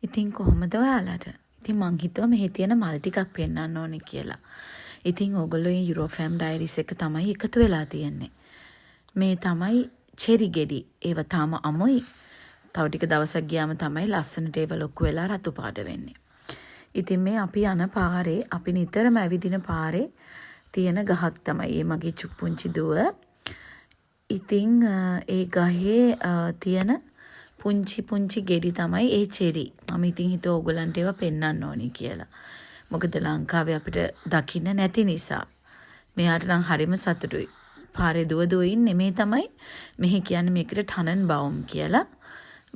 ඉතින් කොහොමද ඔයාලට? ඉතින් මං හිතුවා මෙහි තියෙන මල් ටිකක් පෙන්වන්න ඕනේ කියලා. ඉතින් ඕගොල්ලෝ මේ යුරෝ ෆෑම් ඩයරිස් එක තමයි එකතු වෙලා තියෙන්නේ. මේ තමයි චෙරි ගෙඩි. ඒව තාම අමුයි. තව ටික දවසක් ගියාම තමයි ලස්සනට ඒව ලොකු වෙලා රතු පාට වෙන්නේ. ඉතින් මේ අපි යන පාරේ, අපි නිතරම ඇවිදින පාරේ තියෙන ගහක් තමයි. ඒ මගේ පුංචි දුව. ඉතින් ඒ ගහේ තියෙන පුංචි පුංචි ගෙඩි තමයි ඒ චෙරි. මම ඉතින් හිතුවා ඕගොල්ලන්ට ඒවා පෙන්වන්න ඕනේ කියලා. මොකද ලංකාවේ අපිට දකින්න නැති නිසා. මෙයාට නම් හරිම සතුටුයි. පාරේ දුව දුව ඉන්නේ. මේ තමයි මෙහි කියන්නේ මේකට ටනන් බවුම් කියලා.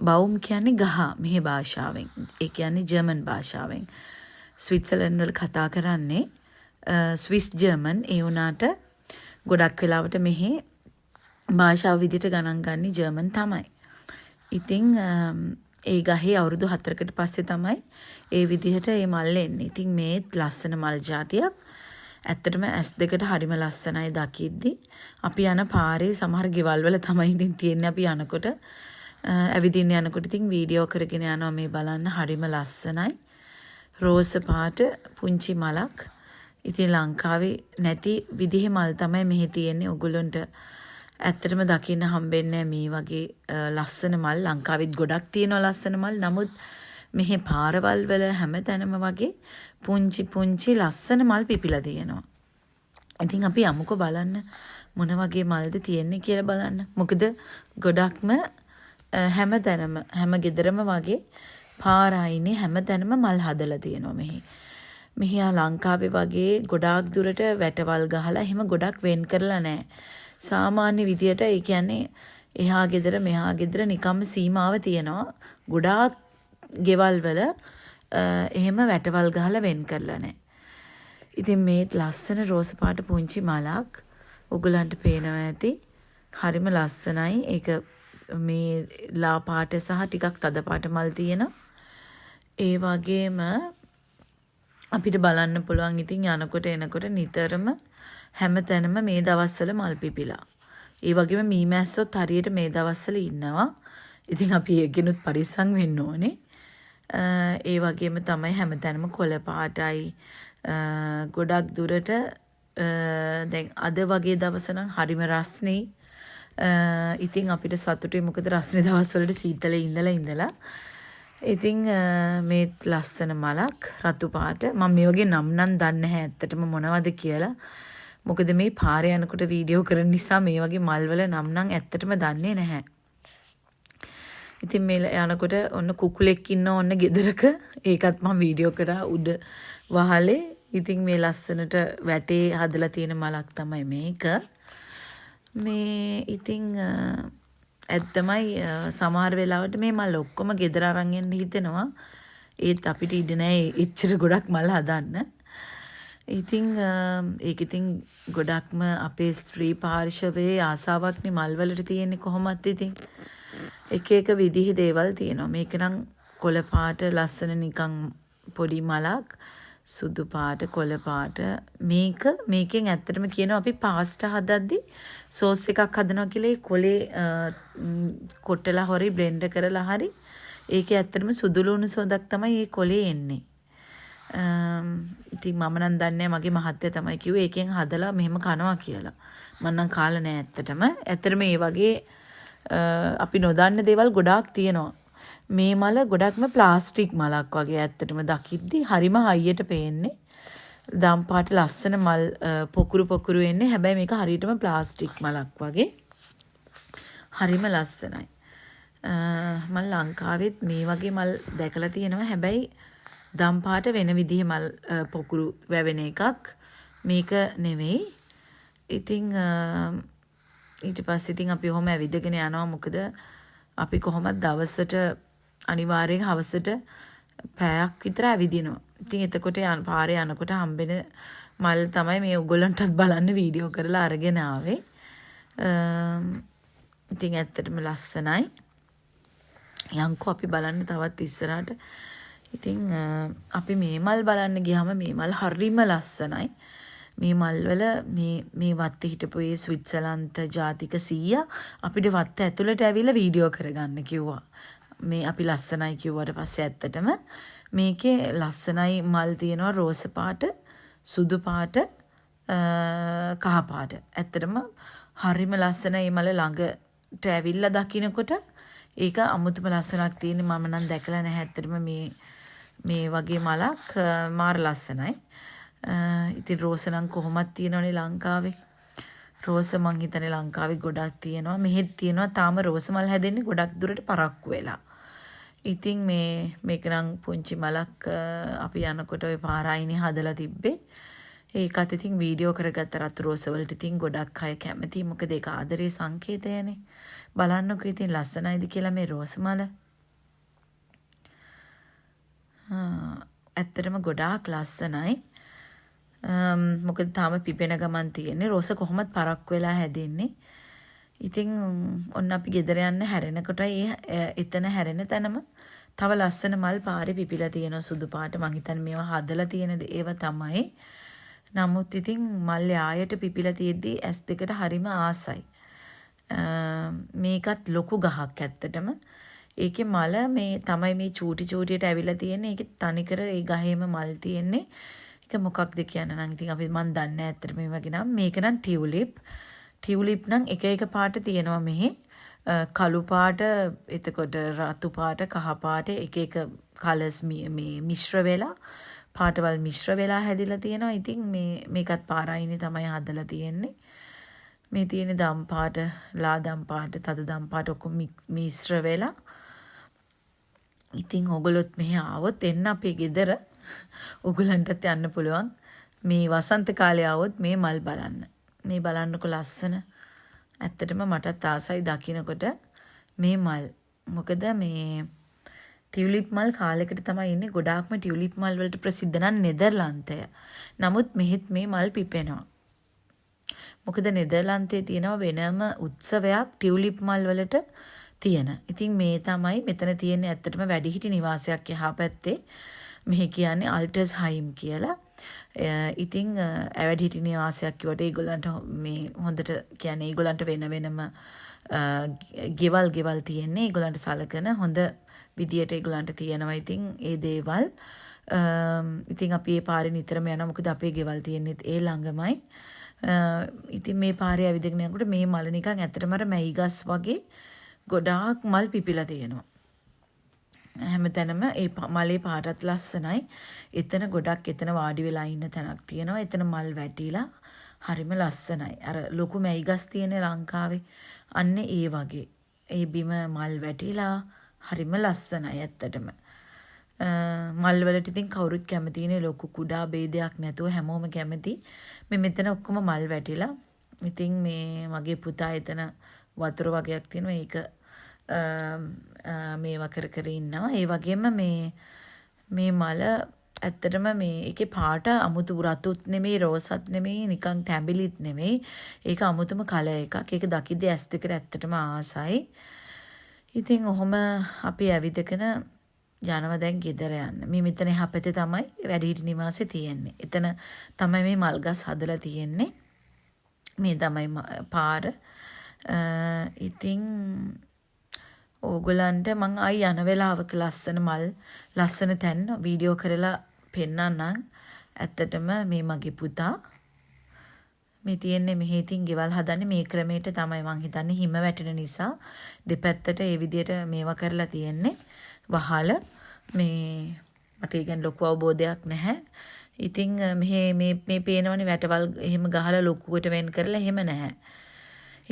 බවුම් කියන්නේ ගහ මෙහි භාෂාවෙන්. ඒ කියන්නේ ජර්මන් භාෂාවෙන්. ස්විට්සර්ලන්ඩ් වල කතා කරන්නේ ස්විස් ජර්මන්. ඒ වුණාට ගොඩක් වෙලාවට මෙහි භාෂාව විදිහට ගණන් ගන්නේ ජර්මන් තමයි. ඉතින් ඒ ගහේ අවුරුදු 4කට පස්සේ තමයි ඒ විදිහට ඒ මල් එන්නේ. ඉතින් මේත් ලස්සන මල් ජාතියක්. ඇත්තටම ඇස් දෙකට හරිම ලස්සනයි දකිද්දි. අපි යන පාරේ සමහර ගෙවල් වල තමයි ඉතින් තියෙන්නේ. අපි යනකොට, ඇවිදින්න යනකොට ඉතින් වීඩියෝ කරගෙන යනවා. මේ බලන්න, හරිම ලස්සනයි. රෝස පාට පුංචි මලක්. ඉතින් ලංකාවේ නැති විදිහේ මල් තමයි මෙහි තියෙන්නේ. ඔයගොල්ලන්ට ඇත්තටම දකින්න හම්බෙන්නේ මේ වගේ ලස්සන මල්. ලංකාවෙත් ගොඩක් තියෙනවා ලස්සන මල්. නමුත් මෙහි පාරවල් වල හැම තැනම වගේ පුංචි පුංචි ලස්සන මල් පිපිලා තියෙනවා. ඉතින් අපි යමුකෝ බලන්න, මොන වගේ මල්ද තියෙන්නේ කියලා බලන්න. මොකද ගොඩක්ම හැම තැනම, හැම ගෙදරම වගේ පාර අයිනේ හැම තැනම මල් හදලා තියෙනවා මෙහි. මෙහි ආ ලංකාවේ වගේ ගොඩාක් දුරට වැටවල් ගහලා එහෙම ගොඩක් වෙන් කරලා නෑ. සාමාන්‍ය විදියට, ඒ කියන්නේ එහා ගෙදර මෙහා ගෙදර නිකම්ම සීමාව තියෙනවා. ගොඩාක් ගෙවල් වල එහෙම වැටවල් ගහලා වෙන් කරලා නෑ. ඉතින් මේත් ලස්සන රෝස පාට පුංචි මලක්. ඔයගොල්ලන්ට පේනවා ඇති. හරිම ලස්සනයි. ඒක මේ ලා පාට සහ ටිකක් තද පාට මල් තියෙනවා. ඒ වගේම අපිට බලන්න පුළුවන් ඉතින් යනකොට එනකොට නිතරම හැම තැනම මේ දවස්වල මල් පිපිලා. ඒ වගේම මීමැස්සොත් හරියට මේ දවස්වල ඉන්නවා. ඉතින් අපි ඒකෙනුත් පරිස්සම් වෙන්න ඕනේ. ඒ වගේම තමයි හැම තැනම කොළ පාටයි ගොඩක් දුරට. දැන් අද වගේ දවස නම් හරිම රස්නෙයි. ඉතින් අපිට සතුටුයි, මොකද රස්නේ දවස් වලට සීතලේ ඉඳලා ඉඳලා. ඉතින් මේත් ලස්සන මලක්, රතු පාට. මම මේ වගේ නම් නම් දන්නේ නැහැ ඇත්තටම මොනවද කියලා. මොකද මේ පාරේ යනකොට වීඩියෝ කරන නිසා මේ වගේ මල් වල නම් නම් ඇත්තටම දන්නේ නැහැ. ඉතින් මේ යනකොට ඔන්න කුකුලෙක් ඉන්න ඔන්න ගෙදරක. ඒකත් මම වීඩියෝ කරා උඩ වහලේ. ඉතින් මේ ලස්සනට වැටේ හදලා තියෙන මලක් තමයි මේක. මේ ඉතින් ඇත්තමයි, සමහර වෙලාවට මේ මල් ඔක්කොම ගෙදර අරන් එන්න හිතෙනවා. ඒත් අපිට ඉඩ නෑ එච්චර ගොඩක් මල් හදන්න. ඉතින් ඒක ඉතින් ගොඩක්ම අපේ ස්ත්‍රී පාර්ශවයේ ආසාවක්නේ මල් වලට තියෙන්නේ කොහොමත් ඉතින්. එක එක විදිහේ දේවල් තියෙනවා. මේක නම් කොළ පාට ලස්සන නිකන් පොඩි මලක්. සුදු පාට, කොළ පාට. මේක මේකෙන් ඇත්තටම කියනවා අපි පාස්ටා හදද්දි සෝස් එකක් හදනවා කියලා. ඒ කොලේ කොටලා හරි බ්ලෙන්ඩ් කරලා හරි ඒකේ ඇත්තටම සුදු ලුණු සුවඳක් තමයි ඒ කොලේ එන්නේ. ඉතින් මම නම් දන්නේ නෑ, මගේ මහත්තයා තමයි කිව්වේ ඒකෙන් හදලා මෙහෙම කනවා කියලා. මං නම් කාලා නෑ ඇත්තටම. ඇත්තටම මේ වගේ අපි නොදන්න දේවල් ගොඩාක් තියෙනවා. මේ මල ගොඩක්ම ප්ලාස්ටික් මලක් වගේ ඇත්තටම දකිද්දි හරිම හයියට පේන්නේ. දම් පාට ලස්සන මල් පොකුරු පොකුරු එන්නේ. හැබැයි මේක හරියටම ප්ලාස්ටික් මලක් වගේ. හරිම ලස්සනයි. මං ලංකාවෙත් මේ වගේ මල් දැකලා තියෙනවා. හැබැයි දම් පාට වෙන විදිහේ මල් පොකුරු වැවෙන එකක්. මේක නෙවෙයි. ඉතින් ඊට පස්සේ ඉතින් අපි ඔහොම ඇවිදගෙන යනවා. මොකද අපි කොහොමත් දවසට අනිවාර්යෙන් හවසට පැයක් විතර ඇවිදිනවා. ඉතින් එතකොට පාරේ යනකොට හම්බෙන මල් තමයි මේ ඔයගොල්ලන්ටත් බලන්න වීඩියෝ කරලා අරගෙන ආවේ. ඉතින් ඇත්තටම ලස්සනයි. යන්කෝ අපි බලන්න තවත් ඉස්සරහට. ඉතින් අපි මේ මල් බලන්න ගියාම මේ මල් හරිම ලස්සනයි. මේ මල් වල මේ මේ වත්තේ හිටපු ඒ ස්විට්සර්ලන්ත ජාතික සීයා අපිට වත්ත ඇතුළට ඇවිල්ලා වීඩියෝ කරගන්න කිව්වා. මේ අපි ලස්සනයි කිව්වට පස්සේ ඇත්තටම මේකේ ලස්සනයි මල් තියෙනවා රෝස පාට, සුදු පාට, කහ පාට. ඇත්තටම හරිම ලස්සනයි මේ මල ළඟට ඇවිල්ලා දකිනකොට ඒක අමුතුම ලස්සනක් තියෙන්නේ. මම නම් දැකලා නැහැ ඇත්තටම මේ මේ වගේ මලක්. මාර ලස්සනයි. ඉතින් රෝස නම් කොහොමත් තියෙනවනේ ලංකාවේ. රෝස මං හිතන්නේ ලංකාවේ ගොඩක් තියෙනවා. මෙහෙත් තියෙනවා. තාම රෝස මල් හැදෙන්නේ ගොඩක් දුරට පරක්කු වෙලා. ඉතින් මේ මේක නම් පුංචි මලක් අපි යනකොට ඔය පාර අයිනේ හදලා තිබ්බේ. ඒකත් ඉතින් වීඩියෝ කරගත්ත. රතු රෝස වලට ඉතින් ගොඩක් අය කැමතියි. මොකද ඒක ආදරේ සංකේතයනේ. බලන්නකෝ ඉතින් ලස්සනයිද කියලා මේ රෝස මල. ඇත්තටම ගොඩාක් ලස්සනයි. මොකද තාම පිපෙන ගමන් තියෙන්නේ. රෝස කොහොමත් පරක්කු වෙලා හැදෙන්නේ. ඉතින් ඔන්න අපි ගෙදර යන්න හැරෙනකොට ඒ එතන හැරෙන තැනම තව ලස්සන මල් පාරේ පිපිලා තියෙනවා සුදු පාට. මං හිතන්නේ මේවා හදලා තියෙන ඒවා තමයි. නමුත් ඉතින් මල් යායට පිපිලා තියෙද්දි ඇස් දෙකට හරිම ආසයි. මේකත් ලොකු ගහක් ඇත්තටම. ඒකේ මල මේ තමයි මේ චූටි චූටියට ඇවිල්ලා තියෙන්නේ. ඒකේ තනිකර ඒ ගහේම මල් තියෙන්නේ. ඒක මොකක්ද කියන්න නම් ඉතින් අපි මන් දන්නේ නැහැ ඇත්තටම මේ වගේ නම්. මේක නම් ටියුලිප්. ටියුලිප් නම් එක එක පාට තියෙනවා මෙහි. කළු පාට, එතකොට රතු පාට, කහ පාට, එක එක කලර්ස් මේ මිශ්‍ර වෙලා, පාටවල් මිශ්‍ර වෙලා හැදිලා තියෙනවා. ඉතින් මේ මේකත් පාර අයිනේ තමයි හදලා තියෙන්නේ. මේ තියෙන දම් පාට, ලා දම් පාට, තද දම් පාට ඔක්කොම මිශ්‍ර වෙලා. ඉතින් ඔයගොල්ලොත් මෙහෙ ආවොත් එන්න අපේ ගෙදර. ඔයගොල්ලන්ටත් යන්න පුළුවන්. මේ වසන්ත කාලේ ආවොත් මේ මල් බලන්න. මේ බලන්නකො ලස්සන. ඇත්තටම මටත් ආසයි දකින්නකොට මේ මල්. මොකද මේ ටියුලිප් මල් කාලෙකට තමයි ඉන්නේ. ගොඩාක්ම ටියුලිප් මල් වලට ප්‍රසිද්ධ නම් නෙදර්ලන්තය. නමුත් මෙහෙත් මේ මල් පිපෙනවා. මොකද නෙදර්ලන්තයේ තියෙනවා වෙනම උත්සවයක් ටියුලිප් මල් වලට තියෙන. ඉතින් මේ තමයි මෙතන තියෙන්නේ ඇත්තටම වැඩිහිටි නිවාසයක් එහා පැත්තේ. මෙහි කියන්නේ අල්ටර්ස් හයිම් කියලා. ඉතින් වැඩිහිටි නිවාසයක් කිව්වට ඒගොල්ලන්ට මේ හොඳට කියන්නේ ඒගොල්ලන්ට වෙන වෙනම ගෙවල් ගෙවල් තියෙන්නේ. ඒගොල්ලන්ට සලකන හොඳ විදියට ඒගොල්ලන්ට තියෙනවා ඉතින් ඒ දේවල්. ඉතින් අපි ඒ පාරේ නිතරම යනවා. මොකද අපේ ගෙවල් තියෙන්නේත් ඒ ළඟමයි. ඉතින් මේ පාරේ ඇවිදගෙන යනකොට මේ මල නිකන් ඇත්තටම අර මැයි ගස් වගේ ගොඩාක් මල් පිපිලා තියෙනවා. හැමතැනම ඒ මලේ පාටත් ලස්සනයි. එතන ගොඩක් එතන වාඩි වෙලා ඉන්න තැනක් තියෙනවා. එතන මල් වැටිලා හරිම ලස්සනයි. අර ලොකු මැයි ගස් තියෙන ලංකාවේ. අන්න ඒ වගේ. ඒ බිම මල් වැටිලා හරිම ලස්සනයි ඇත්තටම. මල් වලට ඉතින් කවුරුත් කැමතිනේ, ලොකු කුඩා භේදයක් නැතුව හැමෝම කැමති. මේ මෙතන ඔක්කොම මල් වැටිලා. ඉතින් මේ මගේ පුතා එතන වතුර වගයක් තියෙනවා. ඒක මේවා කර කර ඉන්නවා. ඒ වගේම මේ මේ මල ඇත්තටම මේ ඒකේ පාට අමුතු රතුත් නෙමෙයි, රෝසත් නෙමෙයි, නිකන් තැඹිලිත් නෙමෙයි. ඒක අමුතුම කලර් එකක්. ඒක දකිද්දි ඇස් දෙකට ඇත්තටම ආසයි. ඉතින් ඔහොම අපි ඇවිදගෙන යනවා දැන් ගෙදර යන්න. මේ මෙතන එහා පැත්තේ තමයි වැඩිහිටි නිවාසය තියෙන්නේ. එතන තමයි මේ මල් ගස් හදලා තියෙන්නේ. මේ තමයි පාර. ඉතින් ඕගොල්ලන්ට මං ආයි යන වෙලාවක ලස්සන මල්, ලස්සන තැන් වීඩියෝ කරලා පෙන්නන්නම්. ඇත්තටම මේ මගේ පුතා මේ තියෙන්නේ. මෙහෙ ඉතින් ගෙවල් හදන්නේ මේ ක්‍රමයට තමයි. මං හිතන්නේ හිම වැටෙන නිසා දෙපැත්තට ඒ විදියට මේවා කරලා තියෙන්නේ. වහල මේ මට ඒ ගැන ලොකු අවබෝධයක් නැහැ. ඉතින් මෙහෙ මේ මේ පේනවනේ වැටවල් එහෙම ගහලා ලොකුවට වෙන් කරලා එහෙම නැහැ.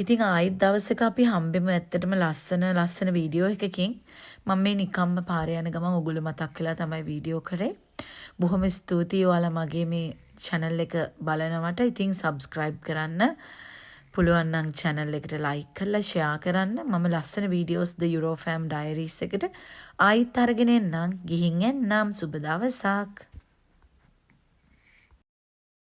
ඉතින් ආයෙත් දවසක අපි හම්බෙමු ඇත්තටම ලස්සන ලස්සන වීඩියෝ එකකින්. මම මේ නිකම්ම පාරේ යන ගමන් ඔයගොල්ලෝ මතක් වෙලා තමයි වීඩියෝ කරේ. බොහොම ස්තුතියි ඔයාලා මගේ මේ චැනල් එක බලනවට. ඉතින් සබ්ස්ක්‍රයිබ් කරන්න. පුළුවන් නම් චැනල් එකට ලයික් කරලා ෂෙයා කරන්න. මම ලස්සන වීඩියෝස් ද යුරෝ ෆෑම් ඩයරීස් එකට ආයිත් අරගෙන එන්නම්. ගිහින් එන්නම්. සුබ දවසක්.